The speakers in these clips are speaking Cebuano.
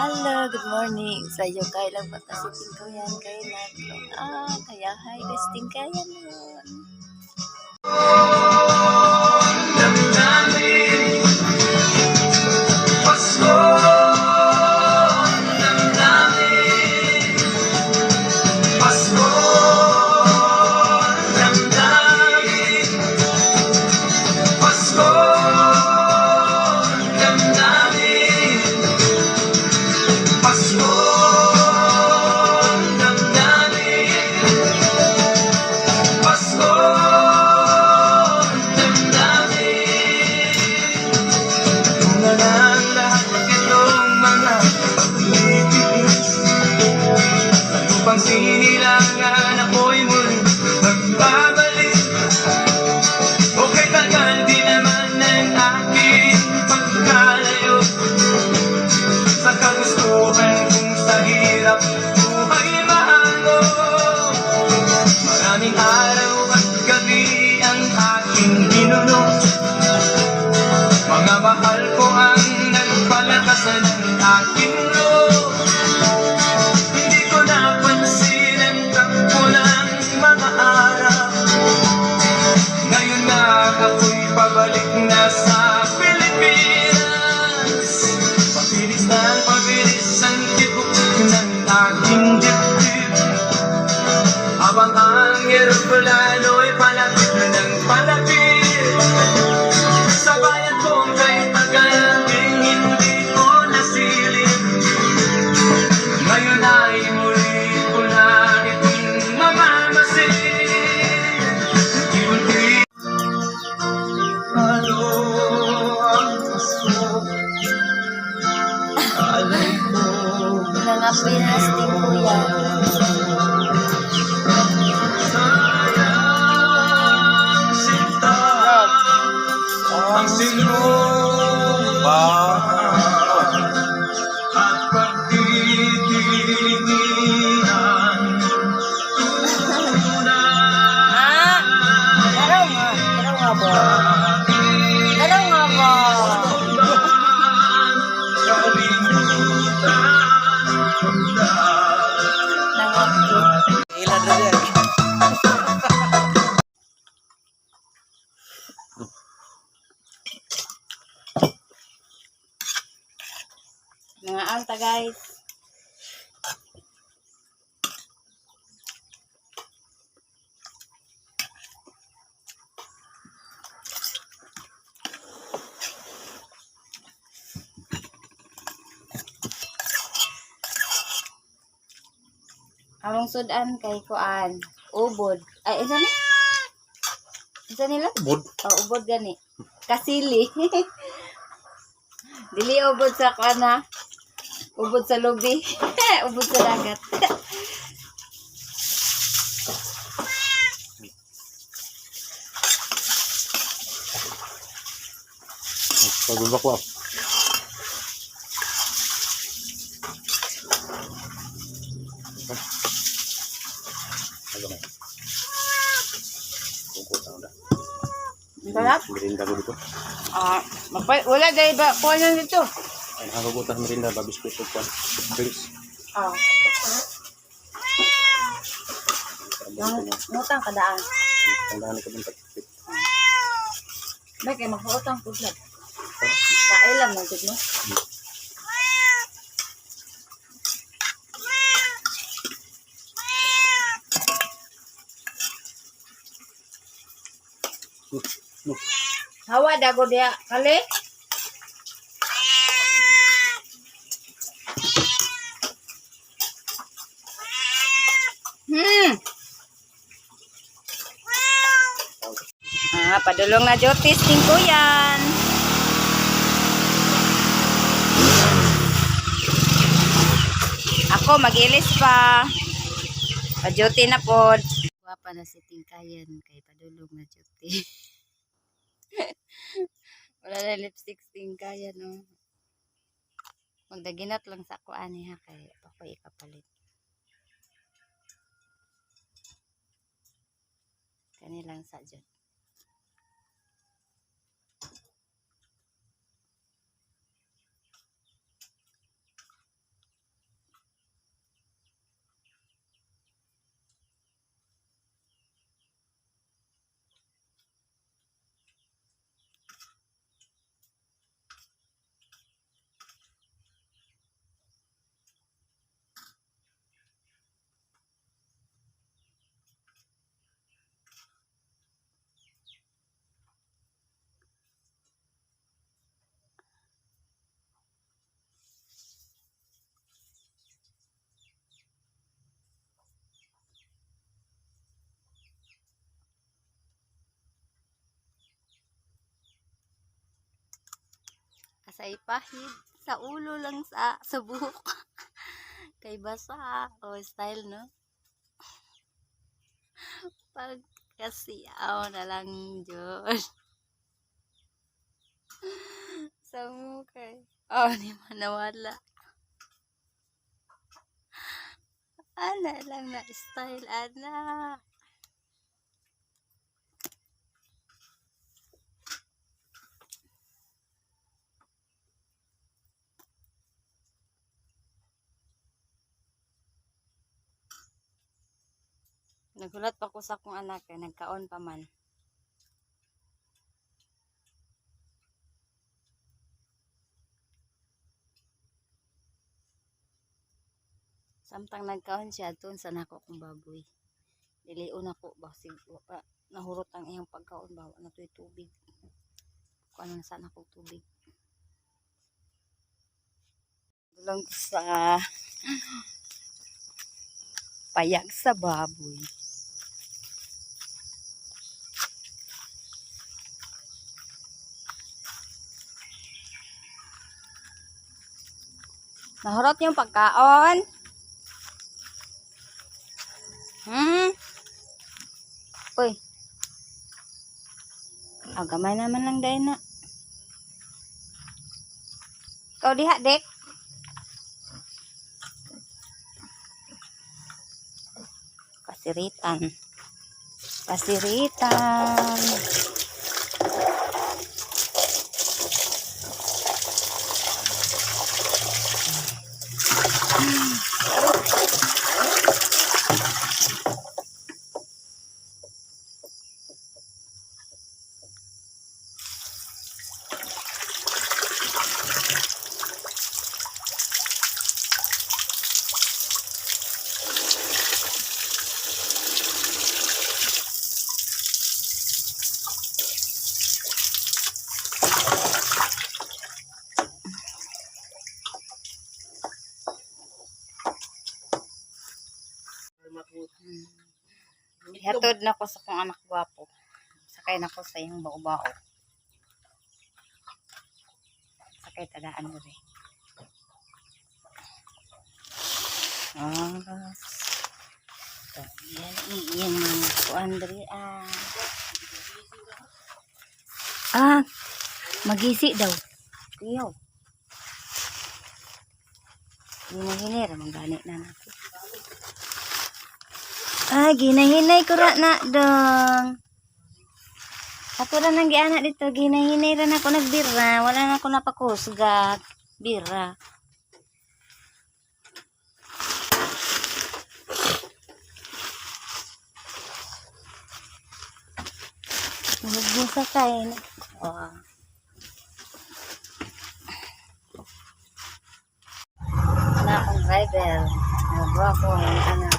Hello, good morning. Sayo kay lang bata si Tingkayan kay na. Ah, kaya hi guys, Tingkayan nun. Damdamin, Pasko, damdamin, Pasko, damdamin, Pasko, damdamin, Pasko, damdamin, Pasko, damdamin. Una na ang lahat ng iyong mga pagtitiis. Sa lupang sinilangan ako'y muli magbabalik. O kay tagal di naman ng aking pagkalayo sa kagustuhan kong sa hirap buhay mahango. Maraming araw at gabi ang aking ginulo. Mga mahal ko ang nagpalakas ng aking loob. Hindi ko napansin ang takbo ng mga araw. Ngayon na ako'y pabalik na sa Pilipinas. Pabilis na pabilis ang tibok ng aking dibdib habang ang eroplano'y palapit na ng palapit sa bayan kong kay tagal ding hindi ko nasilip. Ngayon ay muli ko na itong mamamasin. Unti-unti. Ano ang Pasko? Alay ko Nangapoy na si Tingkuyan. Sayang sinta ang sinupa at pagtitilian Ah, laro nga. Laro nga ba? Laro nga ba? Nangapoy. Ilan na yan. Mga anta, guys. Among sudan kay kuan, ubod. Ay, isa ni? Isa nila? Ubod. Oh, ubod gani. Kasili. Dili ubod sa kuan ha. Ubod sa lubi. Ubod sa dagat. Pagbabak ko. Sarap. Merinda ko dito. Ah, mapay wala dahil ba kuan na dito. Ay, nakakagutan ng merinda ba? Biskuit o kwan. Drinks. Ah, ngutang kadaan. Tandaan ka dun. Pag-fit. Ba kay magpautang pud lang. Kailan man gud no? Hawa dago dia kali. Ah, padulong na jotis ting kuyan. Ako magilis pa. Pa-duty na pod. Gwapa na si Tingkayan kay padulong na duty. Wala na lipstick si Tingkayan no. Magdaginat lang sa ako ani ha kay ako ikapalit. Kani lang sa jud. Sa ipahid, sa ulo lang sa buhok. Kay basa o style, no? Pag kasi aw na lang Diyos. Sa mukha. Oh, di man nawala. Ana lang na style, ana. Nagulat pa ko sa akong anak kay nagkaon pa man. Samtang nagkaon siya tuon sa nako akong baboy. Dilion ako basig wa pa nahurot ang iyang pagkaon ba wa na to'y tubig. Kuan na sana akong tubig. Dulong ko sa payag sa baboy. Nahurot yung pagkaon. Uy. Ah, gamay naman lang dahil na. Ikaw diha, Dek. Pasiritan. Pasiritan. Hatod na ko sa kong anak gwapo. Sakay na ko sa iyong bao-bao. Sakay tadaan diri. Ah. Ito, yan, yan mga kuan diri ah. Ah, magisi daw. Iyo. Ginahinay ra man gani na nato. Ah, ginahinay ko ra na dong. Ako ra nang giana dito, ginahinay ra na ako nagbira, wala na ako napakusga. Bira. Nagbusa kay. Oh. Na akong driver. Nagwa ko ang anak.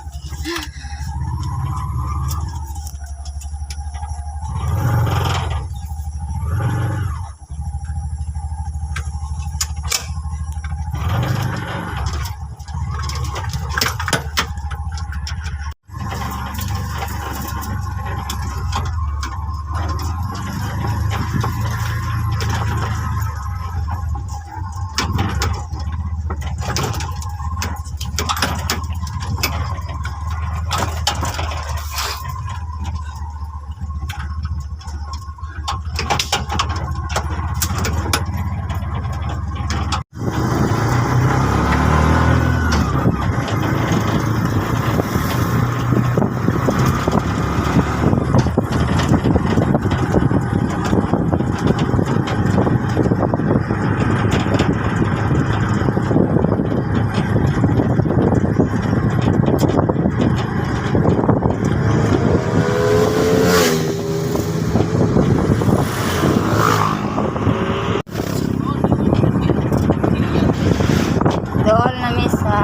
Doon nami sa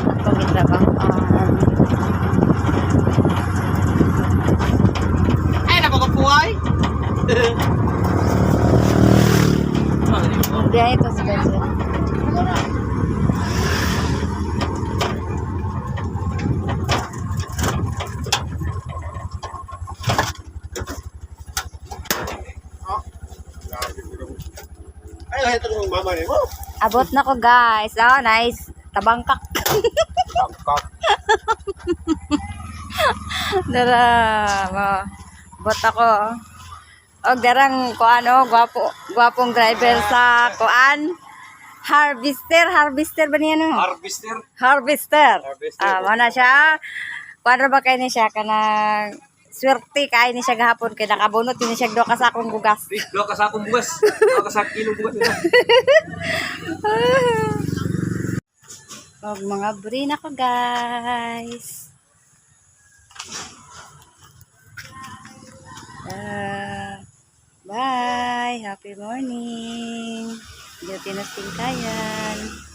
atong gitrabahoan. Ay, napakapuhay! Biyahe to sa Gaza. Ay, Kahit anong mama mo. Abot na ko, guys. Oh, nice. Tabangkak. Bangkok. Dara, mo. Abot ako. Og darang kuan oh, gwapo, gwapong driver sa kuan. Harvester, harvester ba niya no? Harvester. Harvester. Harvester. Ah, mo na siya. Kuan ra ba kay ni siya kanang swerte kay ni siya gahapon kay nakabunot ni siya duha ka sakong bugas. Duha ka sakong bugas. Duha ka sak kilong bugas. Og mga bri na ko, guys. Ah, bye. Happy morning. Duty na singkayan.